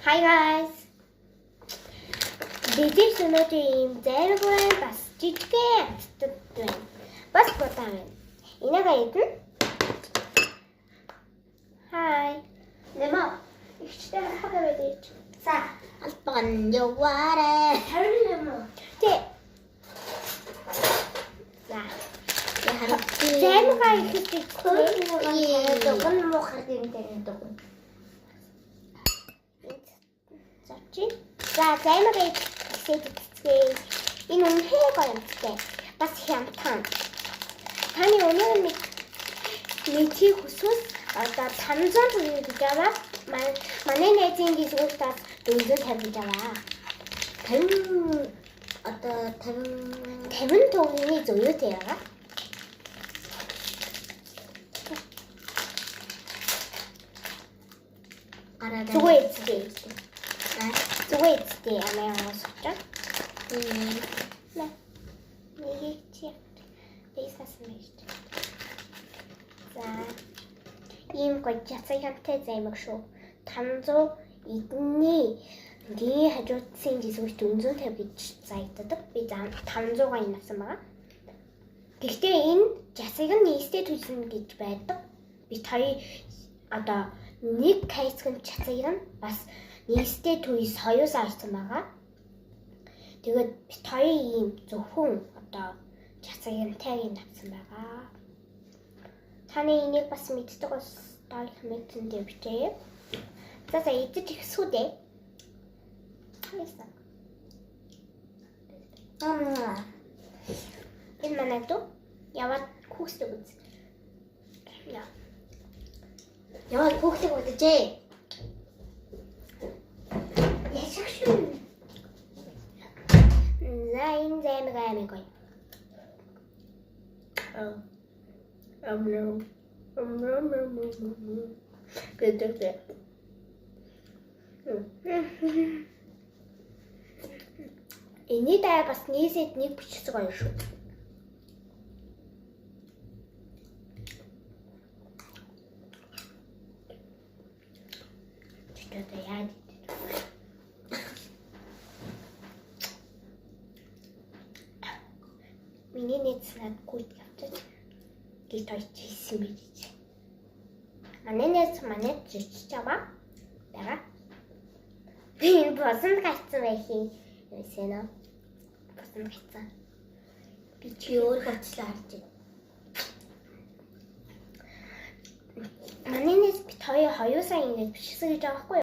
Hi guys. Бид өнөөдөр ийм зайраг байна. Бас жижигхэн амттад байна. Бас будаа байна. Энийг идэнэ. Hi. Нэмэ. Ихчтэй хага байдаг. За, албан яваарэ. Харин нэмэ. Тэ. За. Яхаа. Займгаа ихэд Дуган муухай юм дээр дуган. Зочи. За, займгаа ихсээд идцгээе. Энэ үнэхээр гоё юмтай. Бас хямдхан. Таны өнөө нэг мэдхийг хүсвэл одоо 500 төгрөг гэж аваа. Манай найзын гисгүүтээс 450 гэж аваа. 50 одоо 50 50 төгрөгийн зөвлөтэй байгаа. Гараад Зүгээр эцгээ. Аа. Зүгээр эцгээ амаа уусч. Нэ. Нэг чи. Бэсас мэж. За. Ийм гоё жацаянтай займаг шүү. 500 эдний дийн хажуудсын жисгүүч 450 гэж заагддаг. Би 500-аар энэ авсан байгаа. Гэхдээ энэ жасыг нь нийстэй төлсөн гэж байдаг. Би хоёр одоо нэг кайцгэн чацыг нь бас нийстэй төлс соёос авсан байгаа. Тэгээд бит хоёр ийм зөвхөн одоо чацагнтайг нь авсан байгаа. Таны энийг бас мэддэг бас доор комментэн дээр бичээе. За за идэж ихсүү дээ. Яасан. Аа. Энэ манай дүү яваад хүүхдэд үз. Яа. Яваад хүүхдийг удаажээ. Яшиг шүү. За энэ займаг аймаг гоё. Аа. Амнаа. Амнаа. Гэдэг. Эний дараа бас нийсэд нэг бичсэн гоё шүү. Одоо яаж идэх вэ? Миний найз надад гүйт явчих. Гэж тойч хийсэн байж. Манай найз манай жижиг чамаа. Бага. Би энэ босон гарцсан байх юм. Юусэн нөө? Босон гарцсан. Би чи өөр гоцлоо харж байна. Манай найз бит хоёр хоёулаа ингэж бичсэн гэж байгаа байхгүй юу?